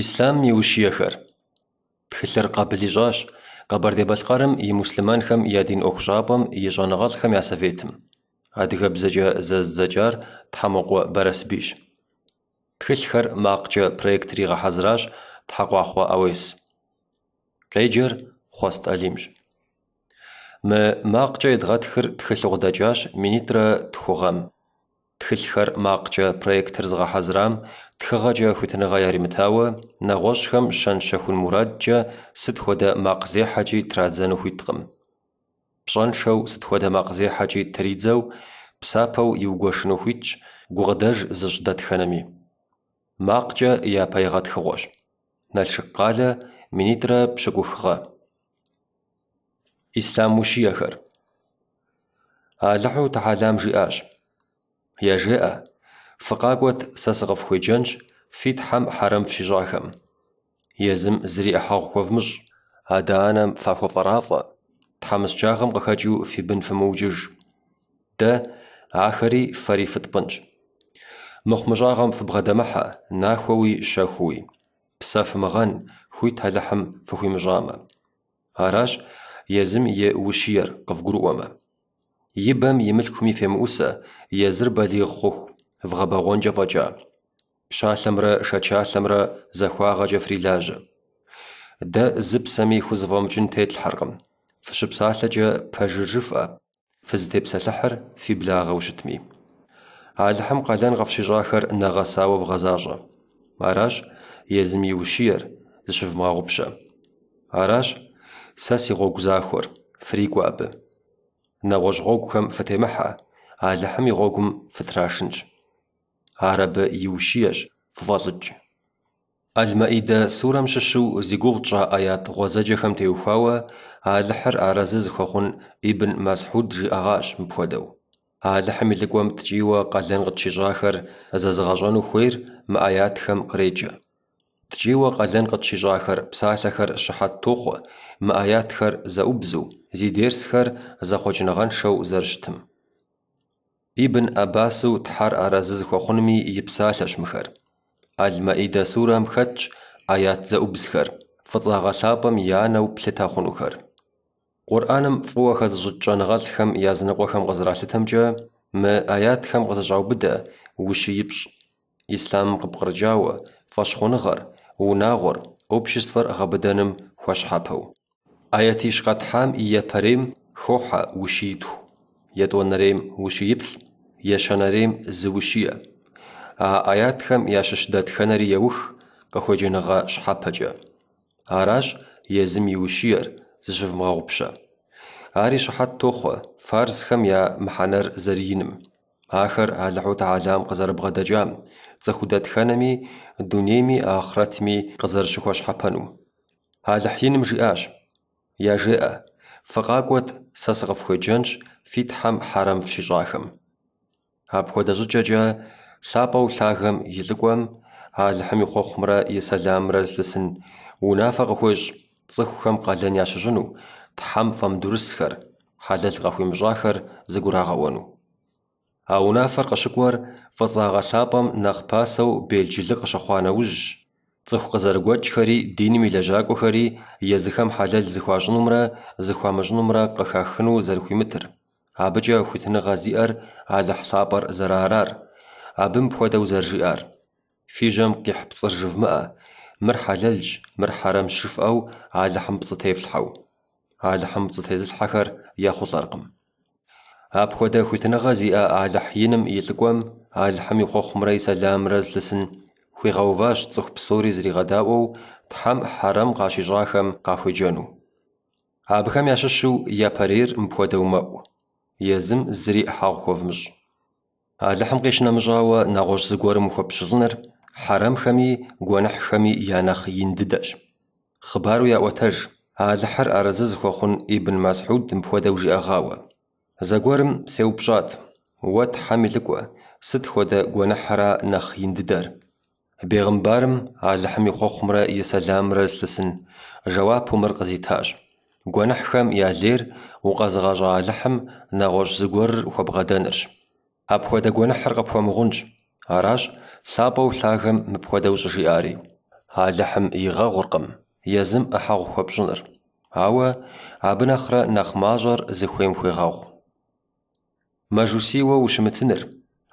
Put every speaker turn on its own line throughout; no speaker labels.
Ислъамым и ущиехэр. Тхылъыр къабыл ищӏащ Къэбэрдей-Балъкъэрым и муслъымэнхэм я дин ӏуэхущӏапӏэм и щӏэныгъэлӏхэм я советым. Адыгэбзэкӏэ зэзыдзэкӏар Тхьэмокъуэ Барэсбийщ. Тхылъхэр макъкӏэ проектыр игъэхьэзыращ Тхьэкъуахъуэ Ӏэуес. Къеджэр Хъуэст Алимщ. Мы макъкӏэ едгъэтхыр тхылъу къыдэкӏащ минитӏрэ тху гъэм. Тхылъхэр макъкӏэ проектыр зыгъэхьэзырам тхыгъэкӏэ хуитыныгъэ яримытауэ, нэгъуэщӏхэм щэн-щэхун мурадкӏэ сыт хуэдэ макъзехьэкӏи традзэну хуиткъым. Пщӏэншэу сыт хуэдэ макъзехьэкӏи тридзэу, псапэу иугуэшыну хуитщ гукъыдэж зыщӏ дэтхэнэми. Макъкӏэ япэ егъэтхыгъуэщ. Налшык къалэ, 2020 гъэ. Ислъам ущиехэр. Алыхьу Тэхьэлам жиӏащ: Яжеӏэ, фыкъакӏуэт, сэ сыкъыфхуеджэнщ фи Тхьэм хьэрэм фщищӏахэм. Езым зыри ӏыхьэгъу хуэвмыщӏ, адэ-анэм фахуэфӏэрафӏэ, тхьэмыщкӏагъэм къыхэкӏыу фи бын фымыукӏыж. Дэ ахэри фэри фытпӏынщ. Мыхъумыщӏагъэм фыбгъэдэмыхьэ, нахуэуи щэхууи. Псэ фымыгъэн, хуит Алыхьым фыхуимыщӏамэ. Аращ езым и ущиер къывгурыӏуэмэ. Ибэм и мылъкуми фемыӏусэ, езыр балигъ хъуху, вгъэбэгъуэнкӏэ фӏэкӏа. Пщалъэмрэ шэчалъэмрэ захуагъэкӏэ фрилажьэ. Дэ зы псэми хузэфӏэмыкӏын тетлъхьэркъым. Фыщыпсалъэкӏэ пэжыр жыфӏэ, фызытепсэлъыхьыр фи благъэу щытми. Алыхьым къалэн къыфщищӏахэр нэгъэсауэ вгъэзащӏэ. Аращ езым и ущиер, зыщывмыгъэгъупщэ. Аращ сэ си гъуэгу захуэр, фрикӏуэ абы. Нэгъуэщӏ гъуэгухэм фытемыхьэ, Алыхьым и гъуэгум фытрашынщ. Ар абы и ущиещ, фыфӏэлӏыкӏ. Аль-Маидэ сурэм щыщу зи гугъу тщӏа ӏэят гъуэзэджэхэм теухуауэ Алыхьыр арэзы зыхуэхъун Ибн Масхьуд жиӏэгъащ мыпхуэдэу: Алыхьым и лӏыкӏуэм ткӏийуэ къалэн къытщищӏахэр зэзыгъэщӏэну хуейр мы ӏэятхэм къреджэ. Ткӏийуэ къалэн къытщищӏахэр псалъэхэр щыхьэт тохъуэ мы ӏэятхэр зэӏубзу, зи дерсхэр зэхъуэкӏыныгъэншэу зэрыщытым. Ибн Аббасу Тхьэр арэзы зыхуэхъунми и псалъэщ мыхэр. Аль-Маидэ сурэм хэтщ ӏэят зэӏубзхэр, фӏыцӏагъэ лъапӏэм и анэу плъытэ хъунухэр. Къурӏэным фӏыуэ хэзыщӏыкӏ щӏэныгъэлӏхэм языныкъуэхэм къызэралъытэмкӏэ, мы ӏэятхэм къызэщӏаубыдэ ущиипщӏ, ислъамым къыпкърыкӏауэ, фӏэщхъуныгъэр, унагъуэр, обществэр гъэбыдэным хуэщхьэпэу. Ӏэятищ къэтхьам и япэрейм хохьэ ущиитху, етӏуанэрейм ущииплӏ, ещанэрейм зы ущие. А ӏэятхэм ящыщ дэтхэнэри еух къыхуеджэныгъэ щхьэпэкӏэ. Аращ езым и ущиер, зыщывмыгъэгъупщэ. Ари щыхьэт тохъуэ фарзхэм я мыхьэнэр зэрыиным, ахэр Алыхьу Тэхьэлам къызэрыбгъэдэкӏам, цӏыху дэтхэнэми, дунейми ахърэтми къызэрыщыхуэщхьэпэнум. Алыхь иным жиӏащ: Яжеӏэ, фыкъакӏуэт, сэ сыкъыфхуеджэнщ фи Тхьэм хьэрэм фщищӏахэм. Апхуэдэ щӏыкӏэкӏэ лъапӏэу лъагэм и лӏыкӏуэм, Алыхьым и хъуэхъумрэ и сэламымрэ зылъысын, унафэ къыхуещӏ цӏыхухэм къалэн ящыщӏыну, Тхьэм фӏэмыдурысхэр, хьэлэл къахуимыщӏахэр зыгурагъэӏуэну. А унафэр къыщыкӏуэр фӏыцӏагъэ лъапӏэм нэхъ пасэу белджылы къыщыхъуа нэужьщ, цӏыху къызэрыгуэкӏхэри диным и лэжьакӏуэхэри езыхэм хьэлэл зыхуащӏынумрэ зыхуамыщӏынумрэ къыхахыну зэрыхуимытыр, абыкӏэ хуитыныгъэ зиӏэр Алыхь лъапӏэр зэрыарар, абы мыпхуэдэу зэрыжиӏар: Фи жьэм къихь пцӏыр жывмыӏэ, мыр хьэлэлщ, мыр хьэрэмщ жыфӏэу Алыхьым пцӏы тефлъхьэу. Алыхьым пцӏы тезылъхьэхэр ехъулӏэркъым. Апхуэдэ хуитыныгъэ зиӏэ Алыхь иным и лӏыкӏуэм, Алыхьым и хъуэхъумрэ и сэламымрэ зылъысын, хуигъэуващ цӏыху псори зригъэдаӏуэу Тхьэм хьэрэм къащищӏахэм къахуеджэну. Абыхэм ящыщу япэрейр мыпхуэдэу мэӏу: Езым зыри ӏыхьэгъу хуэвмыщӏ. Алыхьым къищынэмыщӏауэ нэгъуэщӏ зыгуэрым ухуэпщылӏыныр хьэрэмхэми гуэныхьхэми я нэхъ ин дыдэщ. Хъыбару яӏуэтэж, Алыхьыр арэзы зыхуэхъун Ибн Масхьуд мыпхуэдэу жиӏэгъауэ: Зэгуэрым сеупщӏат, Уэ Тхьэм и лӏыкӏуэ, сыт хуэдэ гуэныхьра нэхъ ин дыдэр? Бегъымбарым, Алыхьым и хъуэхъумрэ и сэламымрэ зылъысын, жэуапу мыр къызитащ: Гуэныхьхэм я лейр укъэзыгъэщӏа Алыхьым нэгъуэщӏ зыгуэрыр хуэбгъэдэнырщ. Апхуэдэ гуэныхьыр къыпхуэмыгъунщ. Аращ лъапӏэу лъагэм мыпхуэдэу щӏыжиӏари. Алыхьым игъэгъуркъым езым ӏыхьэгъу хуэпщӏыныр, ауэ абы нэхърэ нэхъ мащӏэр зыхуейм хуегъэгъу. Мажусийуэ ущымытыныр,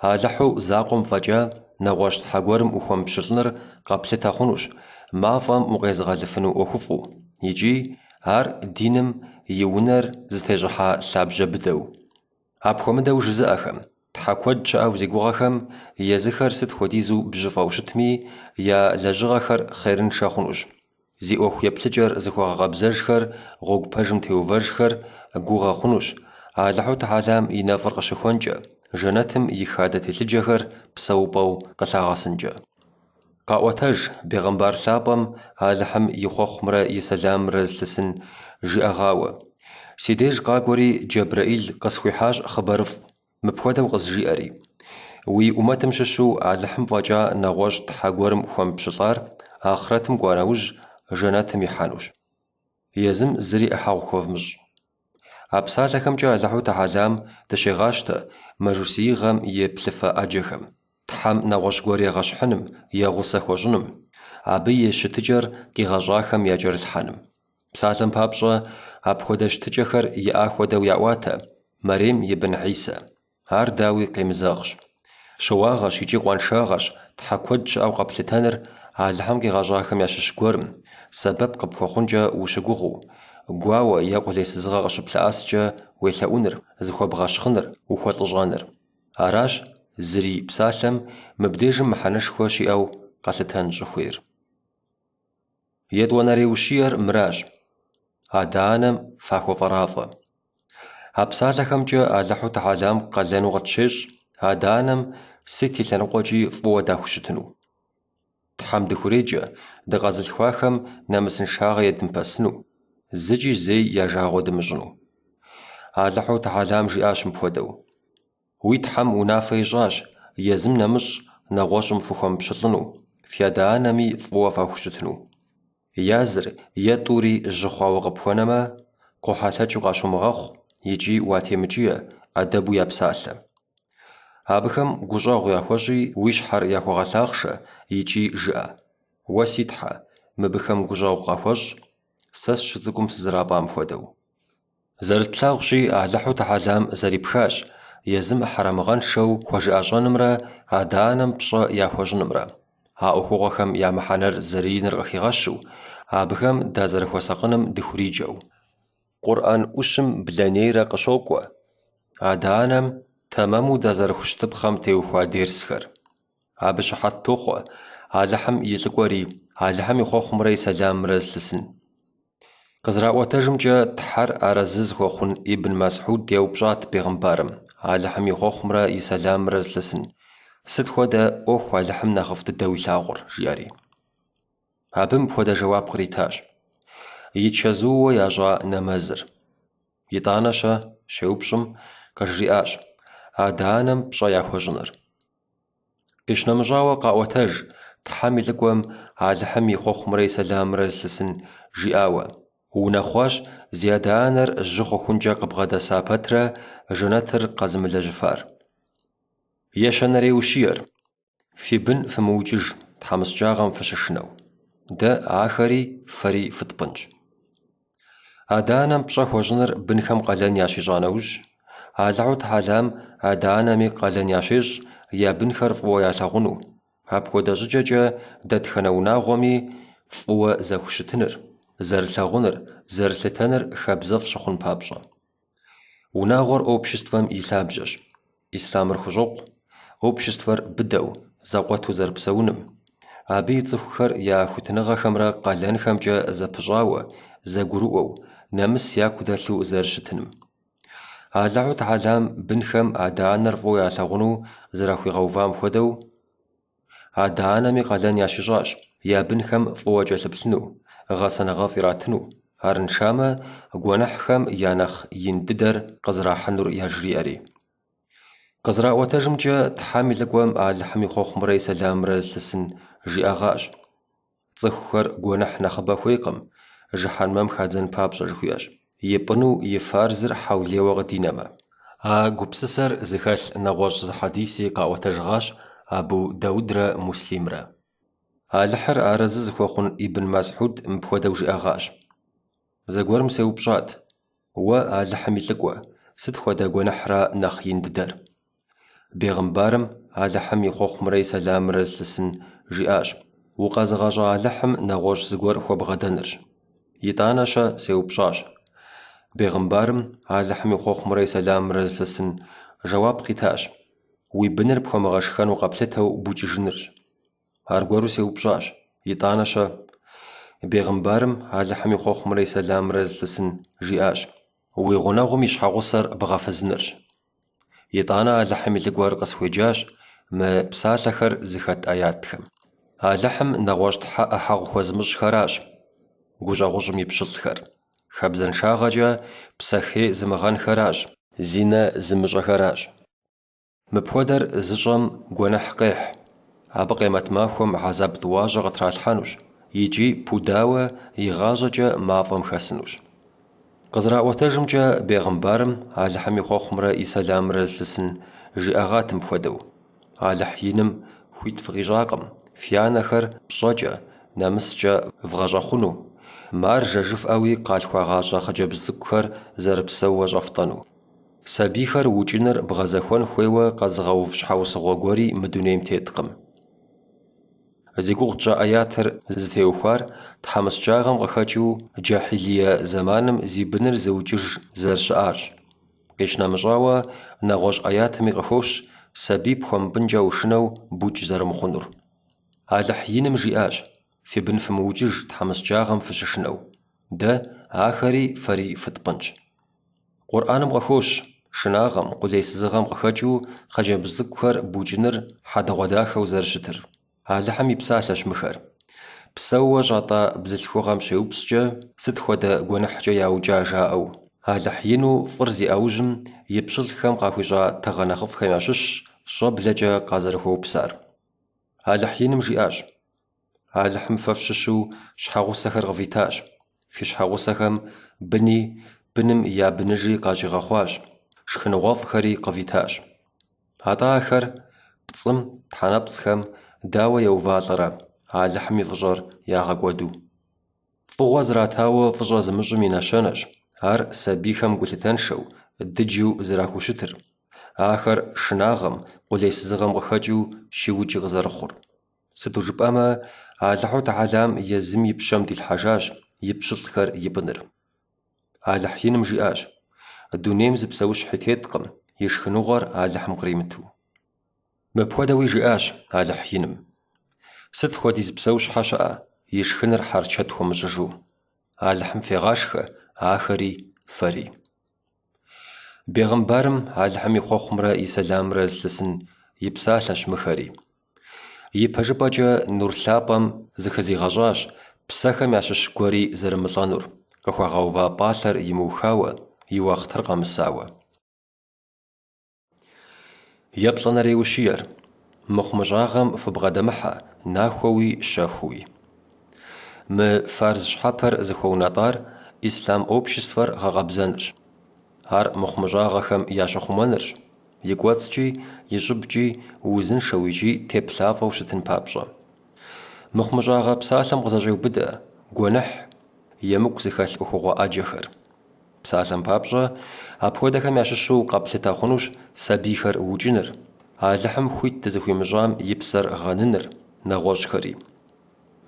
Алыхьу закъуэм фӏэкӏа нэгъуэщӏ тхьэ гуэрым ухуэмыпщылӏыныр къэплъытэ хъунущ мафӏэм укъезыгъэлыфыну ӏуэхуфӏу икӏи ар диным и унэр зытещӏыхьа лъабжьэ быдэу. Апхуэмыдэу жызыӏэхэм, тхьэ куэд щыӏэу зи гугъэхэм езыхэр сыт хуэдизу бжьыфӏэу щытми, я лэжьыгъэхэр хъерыншэ хъунущ. Зи ӏуэху еплъыкӏэр зыхуэгъэкъэбзэжхэр, гъуэгу пэжым теувэжхэр гугъэ хъунущ, Алыхьу Тэхьэлам и нэфӏыр къыщыхуэнкӏэ, жэнэтым и хадэ телъыджэхэр псэупӏэу къылъагъэсынкӏэ. Къаӏуэтэж бегъымбар лъапӏэм Алыхьым и хъуэхъумрэ и сэламымрэ зылъысын жиӏэгъауэ. Си деж къакӏуэри Джэбрэӏил къысхуихьащ хъыбарыфӏ, мыпхуэдэу къызжиӏэри. Уи ӏумэтым щыщу Алыхьым фӏэкӏа нэгъуэщӏ тхьэ гуэрым хуэмыпщылӏар ахърэтым кӏуа нэужь жэнэтым ихьэнущ. Езым зыри ӏыхьэгъу хуэвмыщӏ. А псалъэхэмкӏэ Алыхьу Тэхьэлам дыщегъащтэ мажусиигъэм и плъыфэ ӏэджэхэм, Тхьэм нэгъуэщӏ гуэр егъэщхьыным е гъусэ хуэщӏыным, абы и щытыкӏэр къигъэщӏахэм якӏэрылъхьэным. Псалъэм папщӏэ, апхуэдэ щытыкӏэхэр иӏа хуэдэу яӏуатэ Мэрем и бын Хьисэ. Ар, дауи, къемызэгъщ. Щыуагъэщ икӏи къуаншагъэщ тхьэ куэд щыӏэу къэплъытэныр Алыхьым къигъэщӏахэм ящыщ гуэрым, сэбэп къыпхуэхъункӏэ ущыгугъыу, гуауэ е къулейсызыгъэ къыщыплъэӏэскӏэ уелъэӏуныр, зыхуэбгъэщхъыныр, ухуэлӏыщӏэныр. Аращ зыри псалъэм мыбдежым мыхьэнэшхуэ щиӏэу къэлъытэн щӏыхуейр. Етӏуанэрей ущиер мыращ: адэ-анэм фахуэфӏэрафӏэ. А псалъэхэмкӏэ Алыхьу Тэхьэлам къалэну къытщещӏ адэ-анэм сыт и лъэныкъуэкӏи фӏыуэ дахущытыну. Тхьэм дыхуреджэ, дыкъэзылъхуахэм нэмысыншагъэ едмыпэсыну, зыкӏи зэи я жагъуэ дымыщӏыну. Алыхьу Тэхьэлам жиӏащ мыпхуэдэу: Уи Тхьэм унафэ ищӏащ, езым нэмыщӏ нэгъуэщӏым фыхуэмыпщылӏыну, фи адэ-анэми фӏыуэ фахущытыну. Языр е тӏури жьы хъуауэ къыпхуэнэмэ, къохьэлъэкӏыу къащумыгъэхъу икӏи уатемыкӏие, ӏэдэбу япсалъэ. Абыхэм гущӏэгъу яхуэщӏи уи щхьэр яхуэгъэлъахъшэ икӏи жыӏэ: Уэ си Тхьэ, мыбыхэм гущӏэгъу къахуэщӏ, сэ сыщыцӏыкӏум сызэрапӏам хуэдэу. Зэрытлъагъущи, Алыхьу Тэхьэлам зэрипхащ езым хьэрэмыгъэншэу хуэжыӏэщӏэнымрэ адэ-анэм пщӏэ яхуэщӏынымрэ. А ӏуэхугъуэхэм я мыхьэнэр зэрыиныр къыхигъэщу, абыхэм дазэрыхуэсакъыным дыхуриджэу. Къурӏэн ӏущым блэнейрэ къыщокӏуэ адэ-анэм тэмэму дазэрыхущытыпхъэм теухуа дерсхэр. Абы щыхьэт тохъуэ Алыхьым и лӏыкӏуэри, Алыхьым и хъуэхъумрэ и сэламымрэ зылъысын. Къызэраӏуэтэжымкӏэ, Тхьэр арэзы зыхуэхъун Ибн Масхьуд еупщӏат бегъымбарым, Алыхьым и хъуэхъумрэ и сэламымрэ зылъысын, сыт хуэдэ ӏуэху Алыхьым нэхъыфӏ дыдэу илъагъур, жиӏэри. Абы мыпхуэдэ жэуап къритащ: И чэзууэ ящӏа нэмэзыр. Итӏанэ-щэ, щеупщӏым, къыжриӏащ, адэ-анэм пщӏэ яхуэщӏыныр. Къищынэмыщӏауэ къаӏуэтэж Тхьэм и лӏыкӏуэм Алыхьым и хъуэхъумрэ и сэламымрэ зылъысын жиӏауэ. Унэхъуащ зи адэ-анэр жьы хъухункӏэ къыбгъэдэса пэтрэ жэнэтыр къэзымылэжьыфар. Ещанэрей ущиер. Фи бын фымыукӏыж, тхьэмыщкӏагъэм фыщышынэу. Дэ ахэри фэри фытпӏынщ. Адэ-анэм пщӏэ хуэщӏыныр бынхэм къалэн ящищӏа нэужь, Алыхьу Тэхьэлам адэ-анэми къалэн ящещӏ я бынхэр фӏыуэ ялъагъуну, апхуэдэ щӏыкӏэкӏэ дэтхэнэ унагъуэми фӏыуэ зэхущытыныр, зэрылъагъуныр, зэрылъытэныр хабзэфӏ щыхъун папщӏэ. Унагъуэр обществэм и лъабжьэщ. Ислъамыр хущӏокъу обществэр быдэу, зэкъуэту зэрыпсэуным. Абы и цӏыхухэр я хуитыныгъэхэмрэ къалэнхэмкӏэ зэпыщӏауэ, зэгурыӏуэу, нэмыс яку дэлъу зэрыщытыным. Алыхьу Тэхьэлам бынхэм адэ-анэр фӏыуэ ялъагъуну зэрахуигъэувам хуэдэу, Адэ-анэми къалэн ящищӏащ я бынхэм фӏыуэ кӏэлъыплъыну, гъэсэныгъэфӏ иратыну, арыншамэ, гуэныхьхэм я нэхъ ин дыдэр къызэрахьынур яжриӏэри. Къызэраӏуэтэжымкӏэ, Тхьэм и лӏыкӏуэм Алыхьым и хъуэхъумрэ и сэламымрэ зылъысын жиӏэгъащ. Цӏыхухэр гуэныхь нэхъыбэ хуейкъым, жыхьэнмэм хадзэн папщӏэ жыхуиӏэщ, ипӏыну и фарзыр хьэулейуэ къыдинэмэ. А гупсысэр зыхэлъ нэгъуэщӏ зы хьэдиси къаӏуэтэжыгъащ Абу Даудрэ Муслимрэ. Алыхьыр арэзы зыхуэхъун Ибн Масхьуд мыпхуэдэу жиӏэгъащ. Зэгуэрым сеупщӏат, Уэ, Алыхьым и лӏыкӏуэ, сыт хуэдэ гуэныхьра нэхъ ин дыдэр? Бегъымбарым, Алыхьым и хъуэхъумрэ и сэламымрэ зылъысын, жиӏащ, Укъэзыгъэщӏа Алыхьым нэгъуэщӏ зыгуэр хуэбгъэдэнырщ. Итӏанэ-щэ сеупщӏащ. Бегъымбарым, Алыхьым и хъуэхъумрэ и сэламымрэ зылъысын, жэуап къитащ, Уи быныр пхуэмыгъэшхэну къэплъытэу букӏыжынырщ. Аргуэру сеупщӏащ, итӏанэ-щэ? Бегъымбарым, Алыхьым и хъуэхъумрэ и сэламымрэ зылъысын, жиӏащ, Уи гъунэгъум и щхьэгъусэр бгъэфызынырщ. Итӏанэ Алыхьым и лӏыкӏуэр къысхуеджащ мы псалъэхэр зыхэт аятхэм. Алыхьым нэгъуэщӏ тхьэ ӏыхьэгъу хуэзымыщӏхэращ гущӏэгъущӏым и пщылӏхэр. Хабзэншагъэкӏэ псэ хей зымыгъэнхэращ, зинэ зымыщӏэхэращ. Мыпхуэдэр зыщӏэм гуэныхь къехь, абы къемэт махуэм хьэзаб тӏуащӏэ къытралъхьэнущ икӏи пудауэ игъащӏэкӏэ мафӏэм хэсынущ. Къызэраӏуэтэжымкӏэ, бегъымбарым, Алыхьым и хъуэхъумрэ и сэламымрэ зылъысын, жиӏэгъат мыпхуэдэу, Алыхь иным хуит фыкъищӏакъым, фи анэхэр пщӏэкӏэ, нэмыскӏэ вгъэщӏэхъуну, маржэ жыфӏэуи къалъхуагъащӏэ хъыджэбз цӏыкӏухэр зэрыпсэууэ щӏэфтӏэну. Сабийхэр укӏыныр бгъэзэхуэн хуейуэ къэзыгъэув щхьэусыгъуэ гуэри мы дунейм теткъым. Зи гугъу тщӏа ӏэятыр зытеухуар тхьэмыщкӏагъэм къыхэкӏыу джахьилие зэманым зи быныр зыукӏыж зэрыщыӏарщ. Къищынэмыщӏауэ, нэгъуэщӏ ӏэятми къыхощ сабий пхуэмыпӏынкӏэ ушынэу букӏ зэрымыхъунур. Алыхь иным жиӏащ, Фи бын фымыукӏыж тхьэмыщкӏагъэм фыщышынэу. Дэ ахэри фэри фытпӏынщ. Къурӏэным къыхощ, шынагъэм, къулейсызыгъэм къыхэкӏыу хъыджэбз цӏыкӏухэр букӏыныр хьэдэгъуэдахэу зэрыщытыр. Алыхьым и псалъэщ мыхэр. Псэууэ щӏатӏа бзылъхугъэм щеупщӏкӏэ, сыт хуэдэ гуэныхькӏэ яукӏа жаӏэу. Алыхь ину фӏыр зи ӏэужьым и пщылӏхэм къахуищӏа тыгъэ нэхъыфӏхэм ящыщщ щӏэблэкӏэ къазэрыхуэупсар. Алыхь иным жиӏащ, Алыхьым фэ фщыщу щхьэгъусэхэр къывитащ, фи щхьэгъусэхэм быни, быным я быныжи къащӏигъэхъуащ, шхыныгъуэфӏхэри къывитащ. Атӏэ ахэр пцӏым, тхьэнэпцӏхэм дауэ еувалӏэрэ, Алыхьым и фӏыщӏэр ягъэкӏуэду? Фӏыгъуэ зратауэ фӏыщӏэ зымыщӏым и нэщэнэщ ар сабийхэм гулъытэншэу, дыджу зэрахущытыр, ахэр шынагъэм, къулейсызыгъэм къыхэкӏыу щиукӏи къызэрыхъур. Сыту жыпӏэмэ, Алыхьу Тэхьэлам езым и пщэм дилъхьэжащ и пщылӏхэр ипӏыныр. Алыхь иным жиӏащ, Дунейм зы псэущхьи теткъым, и шхыныгъуэр Алыхьым къримыту. Мыпхуэдэуи жиӏащ Алыхь иным, Сыт хуэдиз псэущхьэ щыӏэ, и шхыныр хьэрчэт хуэмыщӏыжу? Алыхьым фегъашхэ ахэри фэри. Бегъымбарым Алыхьым и хъуэхъумрэ и сэламымрэ зылъысын и псалъэщ мыхэри. Ипэжыпӏэкӏэ нур лъапӏэм зыхызигъэщӏащ псэхэм ящыщ гуэри зэрымылӏэнур, къыхуагъэува пӏалъэр имыухауэ, и уахътыр къэмысауэ. Еплӏанэрей ущиер. Мыхъумыщӏагъэм фыбгъэдэмыхьэ, нахуэуи щэхууи. Мы фарз щхьэпэр зыхуэунэтӏар ислъам обществэр гъэкъэбзэнырщ. Ар мыхъумыщӏагъэхэм ящыхъумэнырщ, и кӏуэцӏкӏи, и щӏыбкӏи узыншэу икӏи теплъафӏэу щытын папщӏэ. Мыхъумыщӏагъэ псалъэм къызэщӏеубыдэ гуэныхь, емыкӏу зыхэлъ ӏуэхугъуэ ӏэджэхэр. Псалъэм папщӏэ, апхуэдэхэм ящыщу къэплъытэ хъунущ сабийхэр укӏыныр, Алыхьым хуит дызыхуимыщӏам и псэр гъэныныр, нэгъуэщӏхэри.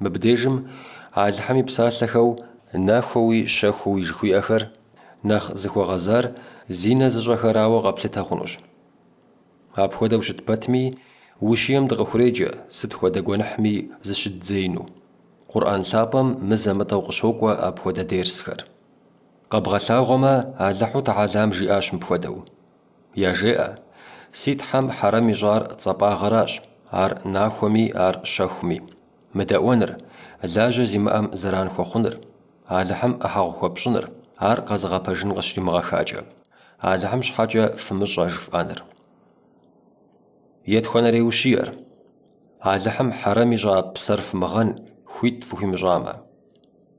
Мыбдежым Алыхьым и псалъэхэу нахуэуи щэхууи жыхуиӏэхэр нэхъ зыхуэгъэзар зинэ зыщӏэхэрауэ къэплъытэ хъунущ. Апхуэдэу щыт пэтми, ущием дыкъыхуреджэ сыт хуэдэ гуэныхьми зыщыддзеину. Къурӏэн лъапӏэм мызэ-мытӏэу къыщокӏуэ апхуэдэ дерсхэр. Къэбгъэлъагъуэмэ, Алыхьу Тэхьэлам жиӏащ мыпхуэдэу, Яжеӏэ, Си Тхьэм хьэрэм ищӏар цӏапӏагъэращ, ар нахуэми, ар щэхуми. Мыдэӏуэныр, лажьэ зимыӏэм зэран хуэхъуныр, Алыхьым ӏыхьэгъу хуэпщӏыныр, ар къэзыгъэпэжын къыщримыгъэхакӏэ. Алыхьым щхьэкӏэ фымыщӏэ жыфӏэныр. Етхуанэрей ущиер. Алыхьым хьэрэм ищӏа псэр фымыгъэн, хуит фыхуимыщӏамэ.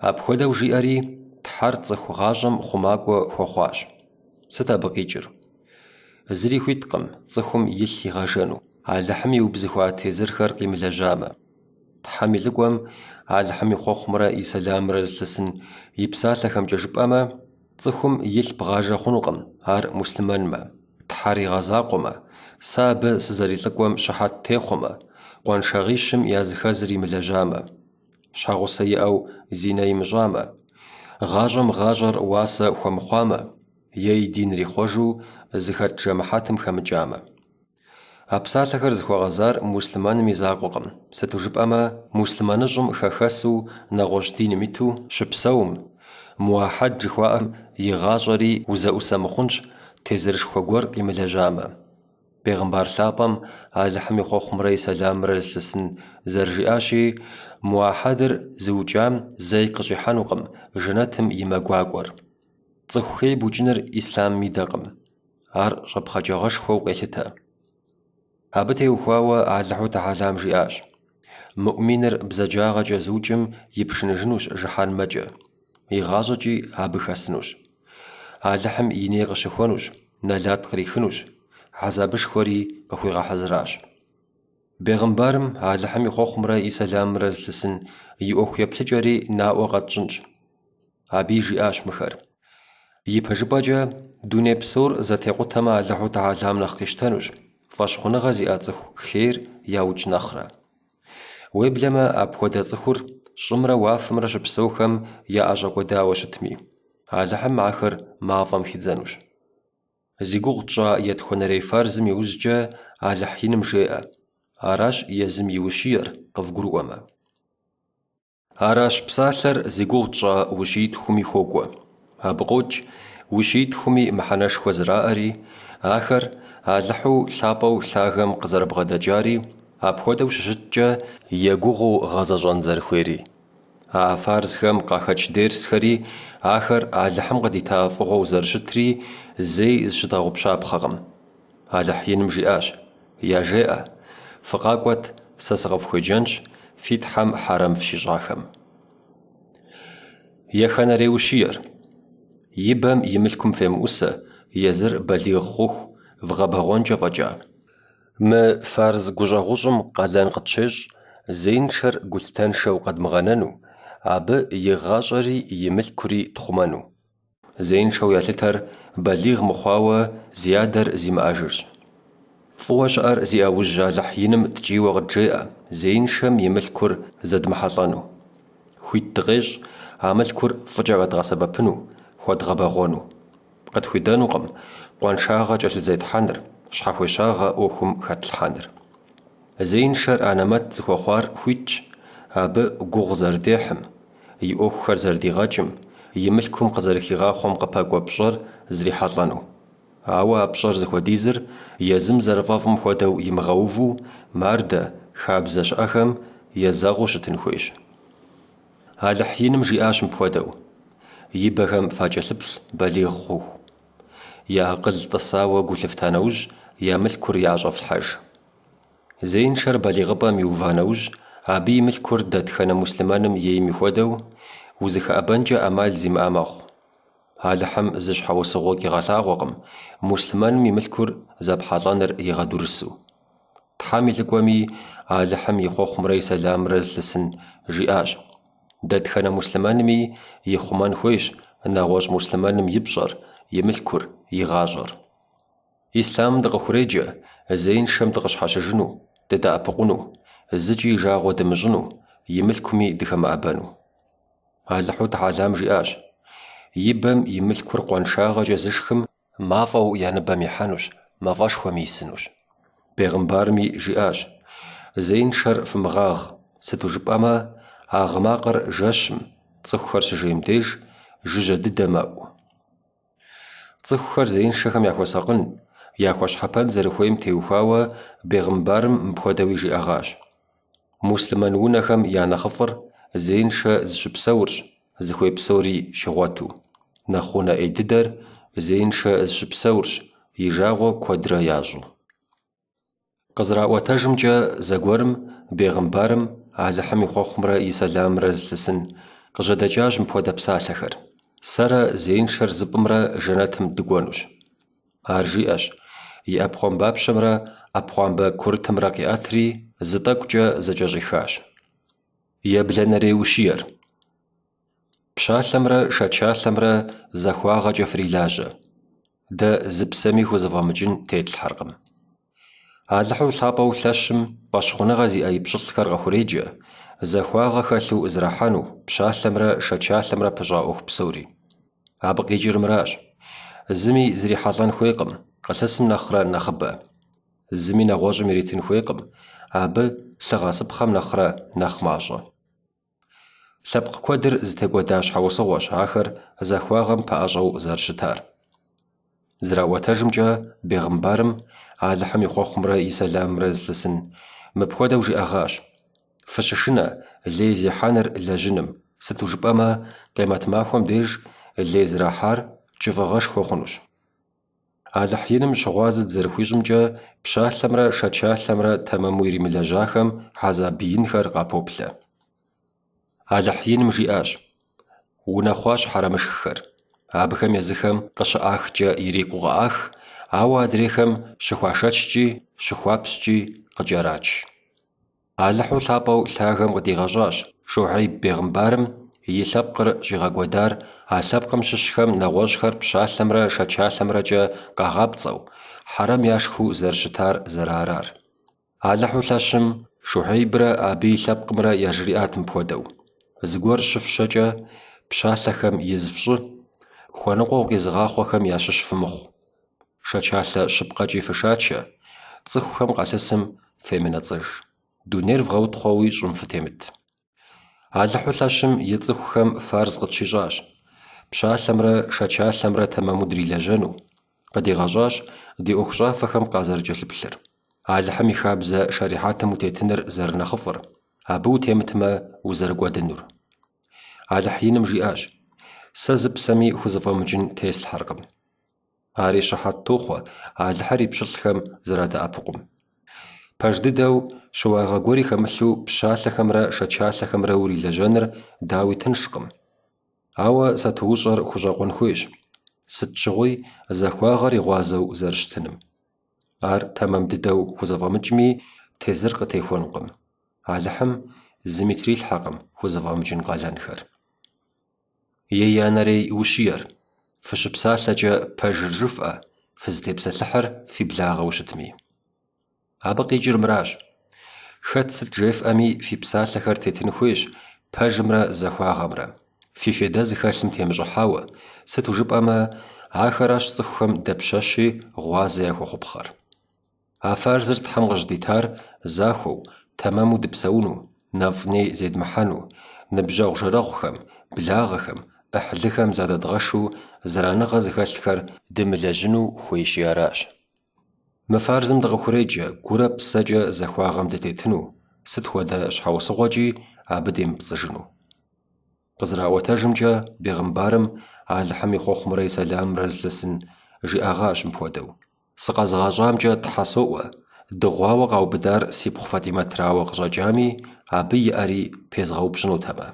Апхуэдэу жиӏэри, Тхьэр цӏыху гъащӏэм хъумакӏуэ хуэхъуащ. Сыт абы къикӏыр? Зыри хуиткъым цӏыхум илъ игъэжэну, Алыхьым иубзыхуа тезырхэр къимылэжьамэ. Тхьэм и лӏыкӏуэм, Алыхьым и хъуэхъумрэ и сэламымрэ зылъысын и псалъэхэмкӏэ жыпӏэмэ, цӏыхум илъ бгъажэ хъунукъым, ар муслъымэнмэ, Тхьэр игъэзакъуэмэ, сэ абы сызэрилӏыкӏуэм щыхьэт техъуэмэ, къуаншагъищым языхэзыр имылэжьамэ, щхьэгъусэ иӏэу зинэ имыщӏамэ, гъащӏэм гъащӏэр уасэ хуэмыхъуамэ, е и диныр ихъуэжу зыхэт жэмыхьэтым хэмыкӏамэ. А псалъэхэр зыхуэгъэзар муслъымэным и закъуэкъым, сыту жыпӏэмэ, муслъымэныщӏым хэхэсу нэгъуэщӏ диным иту щыпсэум, муахьэд жыхуаӏэм и гъащӏэри узэӏусэ мыхъунщ, тезырышхуэ гуэр къимылэжьамэ. Бегъымбар лъапӏэм Алыхьым и хъуэхъумрэ и сэламымрэ зылъысын зэрыжиӏащи, муахьэдыр зыукӏам зэи къыщӏихьэнукъым жэнэтым и мэ гуакӏуэр. Цӏыху хей букӏыныр ислъамым идэкъым. Ар щӏэпхъаджагъэшхуэу къелъытэ. Абы теухуауэ Алыхьу Тэхьэлам жиӏащ, Мыӏуминыр бзаджагъэкӏэ зыукӏым ипшыныжынущ жыхьэнмэкӏэ, игъащӏэкӏи абы хэсынущ. Алыхьым и ней къыщыхуэнущ, нэлат кърихынущ, хьэзабышхуэри къыхуигъэхьэзыращ. Бегъымбарым Алыхьым и хъуэхъумрэ и сэламымрэ зылъысын и ӏуэху еплъыкӏэри наӏуэ къэтщӏынщ. Абыи жиӏащ мыхэр. Ипэжыпӏэкӏэ, дуней псор зэтекъутэмэ Алыхьу Тэхьэлам нэхъ къищтэнущ, фӏэщхъуныгъэ зиӏэ цӏыху хейр яукӏ нэхърэ. Уеблэмэ, апхуэдэ цӏыхур щӏымрэ уафэмрэ щыпсэухэм яӏэщӏэкӏуэдауэ щытми, Алыхьым ахэр мафӏэм хидзэнущ. Зи гугъу тщӏа етхуанэрей фарзым иужькӏэ Алыхь иным жеӏэ, Аращ езым и ущиер къывгурыӏуэмэ. Аращ псалъэр зи гугъу тщӏа ущиитхуми хуокӏуэ. Абы къокӏ ущиитхуми мыхьэнэшхуэ зэраӏэри, ахэр Алыхьу лъапӏэу лъагэм къызэрыбгъэдэкӏари, апхуэдэу щыщыткӏэ егугъуу гъэзэщӏэн зэрыхуейри. А фарзхэм къахэкӏ дерсхэри, ахэр Алыхьым къыдита фӏыгъуэу зэрыщытри зэи зыщыдгъэгъупщапхъэкъым. Алыхь иным жиӏащ, Яжеӏэ, Фыкъакӏуэт, сэ сыкъыфхуеджэнщ фи Тхьэм хьэрэм фщищӏахэм. Еханэрей ущиер. Ибэм и мылъкум фемыӏусэ, езыр балигъ хъуху вгъэбэгъуэнкӏэ фӏэкӏа. Мы фарз гущӏэгъущӏым къалэн къытщещӏ зеиншэр гулъытэншэу къэдмыгъэнэну, абы и гъащӏэри и мылъкури тхъумэну. Зеиншэу ялъытэр балигъ мыхъуауэ зи адэр зимыӏэжырщ. Фӏыуэ щыӏэр зи ӏэужь Алыхь иным ткӏийуэ къыджеӏэ зеиншэм и мылъкур зэдмыхьэлӏэну. Хуит дыкъещӏ а мылъкур фӏыкӏэ къэдгъэсэбэпыну, хуэдгъэбэгъуэну. Къытхуидэнукъым къуаншагъэ кӏэлъызетхьэныр, щхьэхуещагъэ ӏуэхум хэтлъхьэныр. Зеиншэр анэмэт зыхуэхъуар хуитщ абы гугъу зэрыдехьым, и ӏуэхухэр зэрыдигъэкӏым, и мылъкум къызэрыхигъахъуэм къыпэкӏуэ пщӏэр зрихьэлӏэну. Ауэ а пщӏэр зыхуэдизыр езым зэрыфӏэфӏым хуэдэу имыгъэуву, мардэ, хабзэ щыӏэхэм езэгъыу щытын хуейщ. Алыхь иным жиӏащ мыпхуэдэу, Ибэхэм факӏэлъыплъ балигъ хъуху. Я акъыл тӏысауэ гу лъыфта нэужь, я мылъкур яӏэщӏэфлъхьэж. Зеиншэр балигъыпӏэм иува нэужь, абы и мылъкур дэтхэнэ муслъымэным ейми хуэдэу, узыхэӏэбэнкӏэ ӏэмал зимыӏэ мэхъу. Алыхьым зы щхьэусыгъуэ къигъэлъагъуэкъым муслъымэным и мылъкур зэпхьэлӏэныр игъэдурысу. Тхьэм и лӏыкӏуэми Алыхьым и хъуэхъумрэ и сэламымрэ зылъысын жиӏащ. Дэтхэнэ муслъымэнми ихъумэн хуейщ нэгъуэщӏ муслъымэным и пщӏэр, и мылъкур, и гъащӏэр. Ислъамым дыкъыхуреджэ зеиншэм дыкъыщхьэщыжыну, дыдэӏэпыкъуну, зыкӏи и жагъуэ дымыщӏыну, и мылъкуми дыхэмыӏэбэну. Алыхьу Тэхьэлам жиӏащ, Ибэм и мылъкур къуаншагъэкӏэ зышхым мафӏэу я ныбэм ихьэнущ, мафӏэшхуэми исынущ. Бегъымбарми жиӏащ, Зеиншэр фымыгъагъ, сыту жыпӏэмэ, а гъы макъыр жэщым, цӏыхухэр щыжейм деж, жыжьэ дыдэ мэӏу. Цӏыхухэр зеиншэхэм яхуэсакъын, яхуэщхьэпэн зэрыхуейм теухуауэ бегъымбарым мыпхуэдэуи жиӏэгъащ, Муслъымэн унэхэм я нэхъыфӏыр зеиншэ зыщыпсэурщ, зыхуей псори щигъуэту. Нэхъ унэ ӏей дыдэр зеиншэ зыщыпсэурщ, и жагъуэ куэдрэ ящӏу. Къызэраӏуэтэжымкӏэ, зэгуэрым бегъымбарым, Алыхьым и хъуэхъумрэ и сэламымрэ зылъысын, къыжьэдэкӏащ мыпхуэдэ псалъэхэр, Сэрэ зеиншэр зыпӏымрэ жэнэтым дыкӏуэнущ. Ар жиӏэщ, и ӏэпхъуамбапщэмрэ ӏэпхъуамбэ курытымрэ къиӏэтри, зы тӏэкӏукӏэ зэкӏэщӏихащ. Ебланэрей ущиер. Пщалъэмрэ шэчалъэмрэ захуагъэкӏэ фрилажьэ. Дэ зы псэми хузэфӏэмыкӏын тетлъхьэркъым. Алыхьу лъапӏэу лъэщым фӏэщхъуныгъэ зиӏэ и пщылӏхэр къыхуреджэ, захуагъэ хэлъу зэрахьэну пщалъэмрэ шэчалъэмрэ пыщӏа ӏуэху псори. Абы къикӏыр мыращ. Зыми зрихьэлӏэн хуейкъым, къылъысым нэхърэ нэхъыбэ. Зыми нэгъуэщӏым иритын хуейкъым, абы лъыгъэсыпхъэм нэхърэ нэхъ мащӏэ. Лъэпкъ куэдыр зытекӏуэда щхьэусыгъуэщ ахэр захуагъэм пэӏэщӏэу зэрыщытар. Зэраӏуэтэжымкӏэ, бегъымбарым, Алыхьым и хъуэхъумрэ и сэламымрэ зылъысын, мыпхуэдэу жиӏэгъащ, Фыщышынэ лей зехьэныр лэжьыным, сыту жыпӏэмэ, къемэт махуэм деж лей зрахьар кӏыфӏыгъэшхуэ хъунущ. Алыхь иным щыгъуазэ дызэрыхуищӏымкӏэ, пщалъэмрэ шэчалъэмрэ тэмэму иримылэжьахэм хьэзаб инхэр къапоплъэ. Алыхь иным жиӏащ, Унэхъуащ хьэрэмышххэр. Абыхэм езыхэм къыщыӏахкӏэ ирикъуу къыӏах, ауэ адрейхэм щыхуашэчкӏи, щыхуапщкӏи къыкӏэрач. Алыхьу лъапӏэу лъагэм къыдигъэщӏащ Шухьэйб бегъымбарым и лъэпкъыр щӏигъэкӏуэдар а лъэпкъым щыщхэм нэгъуэщӏхэр пщалъэмрэ шэчалъэмрэкӏэ къагъапцӏэу, хьэрэм яшхыу зэрыщытар зэрыарар. Алыхьу лъэщым Шухьэйбрэ абы и лъэпкъымрэ яжриӏат мыпхуэдэу, Зыгуэр щыфщэкӏэ, пщалъэхэм из фщӏы, хуэныкъуэу къизыгъахъуэхэм ящыщ фымыхъу. Шэчалъэ щыпкъэкӏи фышачэ, цӏыхухэм къалъысым фемынэцӏыж, дунейр вгъэутхъуэуи щӏым фытемыт. Алыхьу лъэщым и цӏыхухэм фарз къытщищӏащ, пщалъэмрэ шэчалъэмрэ тэмэму дрилэжьэну, къыдигъэщӏащ ди ӏуэхущӏафэхэм къазэрыкӏэлъыплъыр, Алыхьым и хабзэ шэрихьэтым утетыныр зэрынэхъыфӏыр, абы утемытмэ узэрыкӏуэдынур. Алыхь иным жиӏащ, Сэ зы псэми хузэфӏэмыкӏын теслъхьэркъым. Ари щыхьэт тохъуэ Алыхьыр и пщылӏхэм зэрадэӏэпыкъум. Пэж дыдэу, щыуагъэ гуэри хэмылъу пщалъэхэмрэ шэчалъэхэмрэ урилэжьэныр дауи тыншкъым. Ауэ сатуущӏэр хущӏэкъун хуейщ, сыт щыгъуи захуагъэр и гъуазэу зэрыщытыным. Ар тэмэм дыдэу хузэфӏэмыкӏми, тезыр къытехуэнукъым. Алыхьым зыми трилъхьэкъым хузэфӏэмыкӏын къалэнхэр. Еянэрей ущиер. Фыщыпсалъэкӏэ пэжыр жыфӏэ, фызытепсэлъыхьыр фи благъэу щытми. Абы къикӏыр мыращ. Хэт сыт жефӏэми, фи псалъэхэр тетын хуейщ пэжымрэ захуагъэмрэ, фи фейдэ зыхэлъым темыщӏыхьауэ, сыту жыпӏэмэ, ахэращ цӏыхухэм дапщэщи гъуазэ яхуэхъупхъэр. А фарзыр Тхьэм къыщӏыдитар захуэу, тэмэму дыпсэуну, нэфӏ-ней зедмыхьэну, ныбжьэгъу-жэрэгъухэм, благъэхэм, ӏыхьлыхэм задэдгъэшу зэраныгъэ зыхэлъхэр дымылэжьыну хуейщи аращ. Мы фарзым дыкъыхуреджэ гурэ псэкӏэ захуагъэм дытетыну, сыт хуэдэ щхьэусыгъуэкӏи абы демыпцӏыжыну. Къызэраӏуэтэжымкӏэ, бегъымбарым Алыхьым и хъуэхъумрэ и сэламымрэ зылъысын жиӏэгъащ мыпхуэдэу. Сыкъэзыгъэщӏамкӏэ Тхьэ соӏуэ, дыгъуауэ къаубыдар сипхъу Фатӏимэтрауэ къыщӏэкӏами, абы и ӏэри пезгъэупщӏынутэмэ.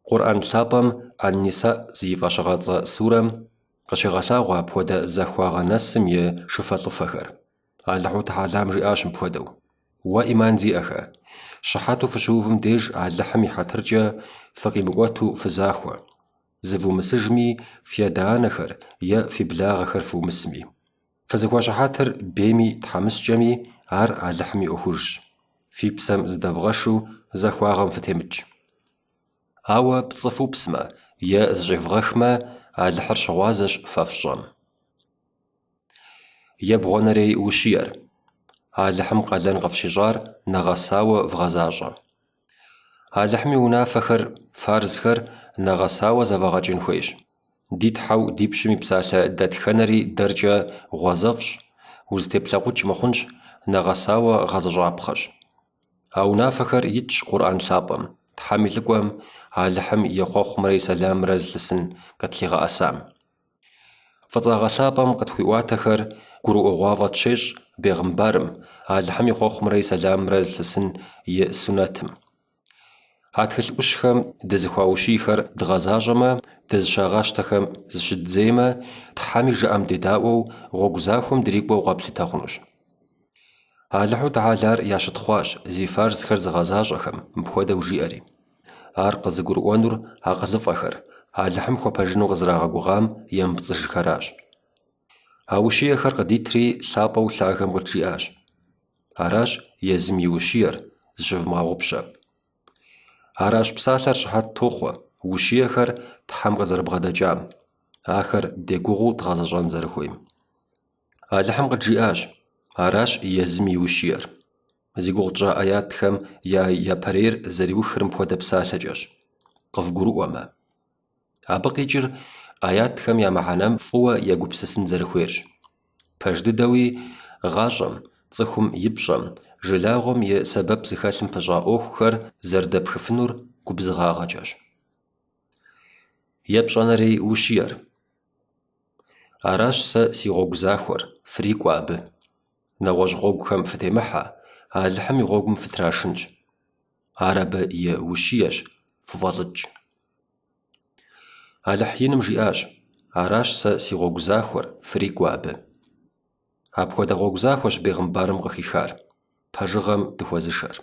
Къурӏэн лъапӏэм Ан-Нисаӏ зи фӏэщыгъэцӏэ сурэм къыщегъэлъагъуэ апхуэдэ захуагъэ нэсым и шыфэлӏыфэхэр. Алыхьу Тэхьэлам жиӏащ мыпхуэдэу, Уэ ӏиман зиӏэхэ, щыхьэту фыщыувым деж Алыхьым и хьэтыркӏэ фыкъимыкӏуэту фызахуэ, зывумысыжми, фи адэ-анэхэр е фи благъэхэр фыумысми. Фызыхуэщыхьэтыр бейми тхьэмыщкӏэми, ар Алыхьым и ӏуэхужщ. Фи псэм зыдэвгъэшу захуагъэм фытемыкӏ. Ауэ пцӏы фупсмэ е зыщӏевгъэхмэ, Алыхьыр щыгъуазэщ фэ фщӏэм. Ебгъуанэрей ущиер. Алыхьым къалэн къыфщищӏар нэгъэсауэ вгъэзащӏэ. Алыхьым и унафэхэр, фарзхэр нэгъэсауэ зэфӏэгъэкӏын хуейщ. Ди Тхьэу ди пщым и псалъэ дэтхэнэри дэркӏэ гъуазэфӏщ, узытеплъэкъукӏ мыхъунщ, нэгъэсауэ гъэзэщӏапхъэщ. А унафэхэр итщ Къурӏэн лъапӏэм, Тхьэм и лӏыкӏуэм, Алыхьым и хъуэхъумрэ и сэламымрэ зылъысын къытлъигъэӏэсам. Фӏыцӏагъэ лъапӏэм къытхуиӏуатэхэр гурыӏуэгъуафӏэ тщещӏ бегъымбарым, Алыхьым и хъуэхъумрэ и сэламымрэ зылъысын и сунэтым. А тхылъ ӏущхэм дызыхуаущийхэр дгъэзащӏэмэ, дызыщагъащтэхэм зыщыддзеймэ, Тхьэм и жыӏэм дедаӏуэу, гъуэгу захуэм дрикӏуэу къэплъытэ хъунущ. Алыхьу Тэхьэлар ящытхъуащ зи фарзхэр зыгъэзащӏэхэм, мыпхуэдэу жиӏэри. Ар къызыгурыӏуэнур акъылыфӏэхэр, Алыхьым хуэпэжыну къызэрагъэгугъам емыпцӏыжхэращ. А ущиехэр къыдитри, лъапӏэу лъагэм къыджиӏащ. Аращ езым и ущиер, зыщывмыгъэгъупщэ. Аращ псалъэр щыхьэт тохъуэ ущиехэр Тхьэм къызэрыбгъэдэкӏам, ахэр дегугъуу дгъэзэщӏэн зэрыхуейм. Алыхьым къыджиӏащ, аращ езым и ущиер. Зи гугъу тщӏа ӏэятхэм я япэрейр зэриухыр мыпхуэдэ псалъэкӏэщ, къывгурыӏуэмэ. Абы къикӏыр ӏэятхэм я мыхьэнэм фӏыуэ егупсысын зэрыхуейрщ. Пэж дыдэуи, гъащӏэм, цӏыхум и пщӏэм, жылагъуэм и сэбэп зыхэлъым пыщӏа ӏуэхухэр зэрыдэпхыфынур губзыгъагъэкӏэщ. Епщӏанэрей ущиер. Аращ сэ си гъуэгу захуэр, фрикӏуэ абы. Нэгъуэщӏ гъуэгухэм фытемыхьэ, Алыхьым и гъуэгум фытрашынщ. Ар абы и ущиещ, фыфӏэлӏыкӏ. Алыхь иным жиӏащ, Аращ сэ си гъуэгу захуэр, фрикӏуэ абы. Апхуэдэ гъуэгу захуэщ бегъымбарым къыхихар, пэжыгъэм дыхуэзышэр.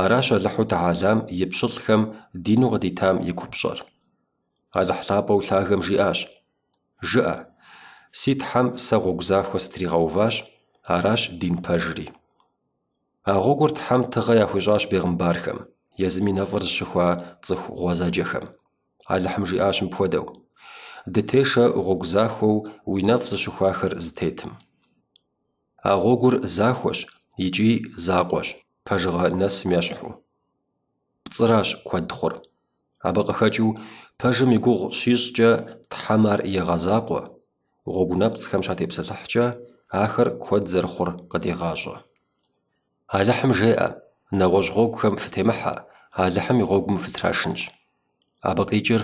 Аращ Алыхьу Тэгьалам и пщылӏхэм дину къыдитам и купщӏэр. Алыхь лъапӏэу лъагэм жиӏащ, Жыӏэ, си Тхьэм сэ гъуэгу захуэ сытригъэуващ, аращ дин пэжри. А гъуэгур Тхьэм тыгъэ яхуищӏащ бегъымбархэм, езым и нэфӏыр зыщыхуа цӏыху гъуэзэджэхэм. Алыхьым жиӏащ мыпхуэдэу, Дытешэ гъуэгу захуэу уи нэфӏ зыщыхуахэр зытетым. А гъуэгур захуэщ икӏи закъуэщ, пэжыгъэ нэсым ещхьу. Пцӏыращ куэд хъур. Абы къыхэкӏыу пэжым и гугъу щищӏкӏэ Тхьэм ар егъэзакъуэ, гъуэгу нэпцӏхэм щатепсэлъыхькӏэ ахэр куэд зэрыхъур къыдегъащӏэ. Алыхьым жеӏэ, нэгъуэщӏ гъуэгухэм фытемыхьэ, Алыхьым и гъуэгум фытрашынщ. Абы къикӏыр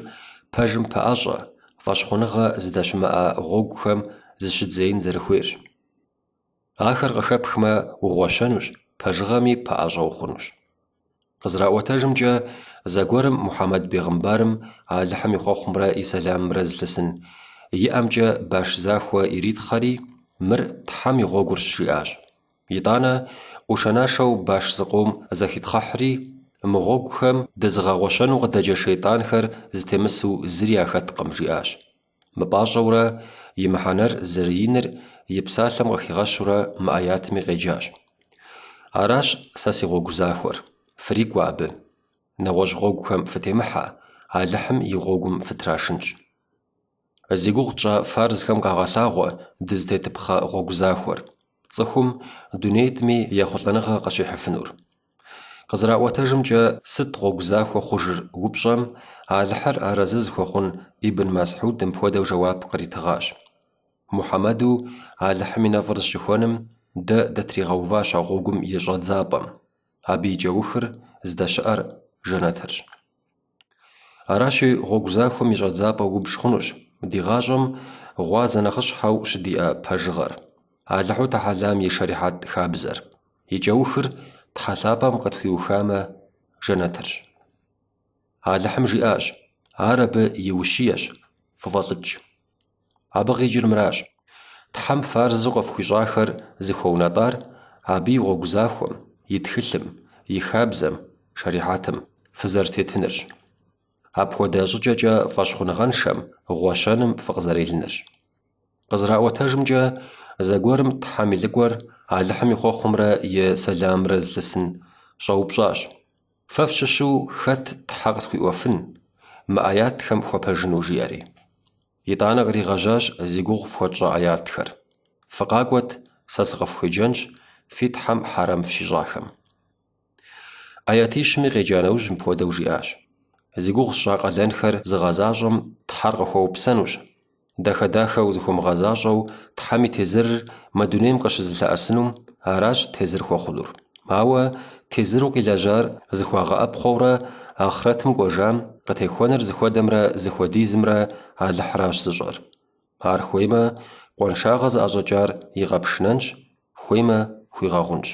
пэжым пэӏэщӏэ, фӏэщхъуныгъэ зыдэщымыӏэ гъуэгухэм зыщыдзеин зэрыхуейрщ. Ахэр къыхэпхмэ, угъуэщэнущ, пэжыгъэми пэӏэщӏэ ухъунущ. Къызэраӏуэтэжымкӏэ, зэгуэрым Мухьэмэд бегъымбарым Алыхьым и хъуэхъумрэ и сэламымрэ зылъысын и ӏэмкӏэ баш захуэ иритхъэри, мыр Тхьэм и гъуэгурщ, жиӏащ. Итӏанэ ӏушэнашэу баш зыкъом зэхитхъыхьри, мы гъуэгухэм дызыгъэгъуэщэну къыдэджэ шейтӏанхэр зытемысу зыри яхэткъым, жиӏащ. Мыпӏащӏэурэ и мыхьэнэр зэрыиныр и псалъэм къыхигъэщурэ мы ӏэятми къеджащ. Аращ сэ си гъуэгу захуэр, фрикӏуэ абы. Нэгъуэщӏ гъуэгухэм фытемыхьэ, Алыхьым и гъуэгум фытрашынщ. Зи гугъу тщӏа фарзхэм къагъэлъагъуэ дызытетыпхъэ гъуэгу захуэр, цӏыхум дунеитӏми ехъулӏэныгъэ къыщихьыфынур. Къызэраӏуэтэжымкӏэ, сыт гъуэгу захуэ хъужыр упщӏэм Алыхьыр арэзы зыхуэхъун Ибн Масхьуд мыпхуэдэу жэуап къритыгъащ. Мухьэмэду Алыхьым и нэфӏыр зыщыхуэным дэ дытригъэуващ а гъуэгум и щӏэдзапӏэм, абы и кӏэухыр здэщыӏэр жэнэтырщ. Аращи, гъуэгу захуэм и щӏэдзапӏэу убж хъунущ ди гъащӏэм гъуазэ нэхъыщхьэу щыдиӏэ пэжыгъэр, Алыхьу Тэхьэлам и шэрихьэт хабзэр. И кӏэухыр Тхьэ лъапӏэм къытхуиухамэ, жэнэтырщ. Алыхьым жиӏащ, Ар абы и ущиещ, фыфӏэлӏыкӏ. Абы къикӏыр мыращ, Тхьэм фарзу къыфхуищӏахэр зыхуэунэтӏар абы и гъуэгу захуэм, и тхылъым, и хабзэм, шэрихьэтым, фызэрытетынырщ. Апхуэдэ щӏыкӏэкӏэ фӏэщхъуныгъэншэм, гъуэщэным фыкъызэрелынырщ. Къызэраӏуэтэжымкӏэ, зэгуэрым Тхьэм и лӏыкӏуэр Алыхьым и хъуэхъумрэ и сэламымрэ зылъысын щӏэупщӏащ. Фэ фщыщу хэт Тхьэ къысхуиӏуэфын, мы ӏэятхэм хуэпэжыну, жиӏэри. Итӏанэ къригъэжьащ зи гугъу фхуэтщӏа ӏэятхэр. Фыкъакӏуэт, сэ сыкъыфхуеджэнщ фи Тхьэм хьэрэм фщищӏахэм. Ӏэятищми къеджа нэужь мыпхуэдэу жиӏащ, Зи гугъу сщӏа къалэнхэр зыгъэзащӏэм Тхьэр къыхуэупсэнущ. Дахэ-дахэу зыхуэмыгъэзащӏэу Тхьэм и тезырыр мы дунейм къыщызылъэӏэсынум аращ тезыр хуэхъунур. Ауэ тезыру къилэжьар зыхуагъэӏэпхъуэурэ ахърэтым кӏуэжам къытехуэныр зыхуэдэмрэ зыхуэдизымрэ Алыхьращ зыщӏэр. Ар хуеймэ, къуаншагъэ зыӏэщӏэкӏар игъэпшынэнщ, хуеймэ, хуигъэгъунщ.